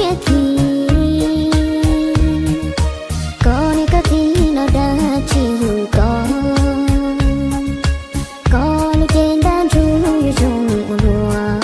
Khi koj niam koj txiv no dag tsis yug koj, koj lub cev ntab ntsug yuav zoo ua luaj.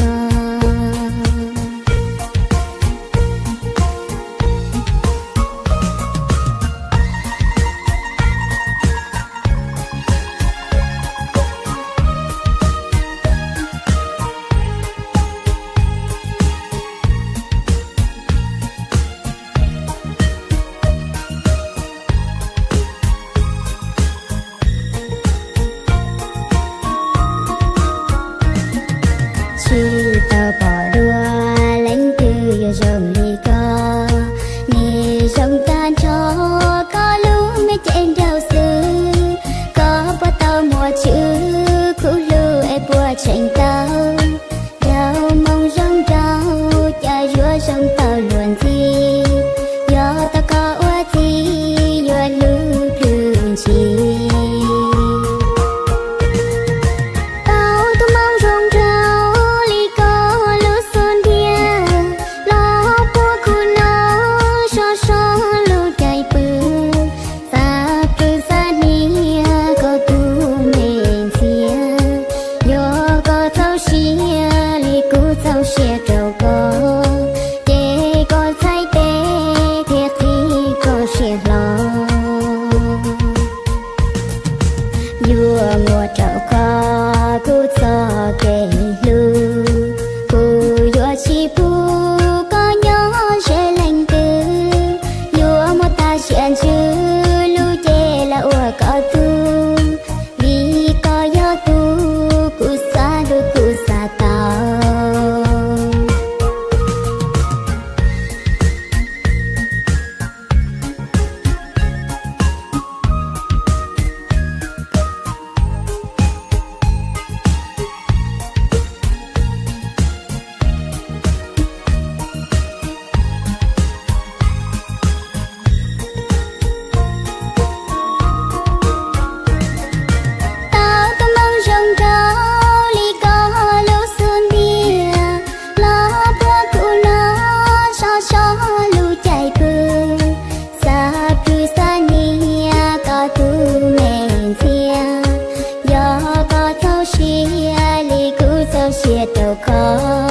Tsis tau pom dua leej twg yuav zoo li koj, nim zoo tag nrho koj lub me cev nraug xwb. Koj puas tau muaj tswv, kuv hlub es puas tseem tau, nraug moo zoo nraug cas yuav zoo tau luag ntxhi, yog tau koj ua txiv yuav hlub plhws ntshis. Tau tus moo zoo nraug li koj lub xub ntiag, los puag kuv no so so lub caij pw, xav plhws xav hnia koj tus me ntxhiab. Yog koj txaus siab li kuv txaus siab rau koj, ces koj txhais tes thiab qhib koj siab hlo. Yuav muab rau koj kuv txoj kev hlub, kuv yuav tsis pub koj nyob ze leej twg. Yuav muab tag sia ntsws lub cev los ua koj tug, vim koj yog tus kuv xav hlub kuv xav tau. Tau tus moo zoo nraug li koj lub xub ntiag, los puag kuv no so so lub caij pw, xav plhws xav hnia koj tus me ntxhiab. Yog koj txaus siab li kuv txaus siab rau koj,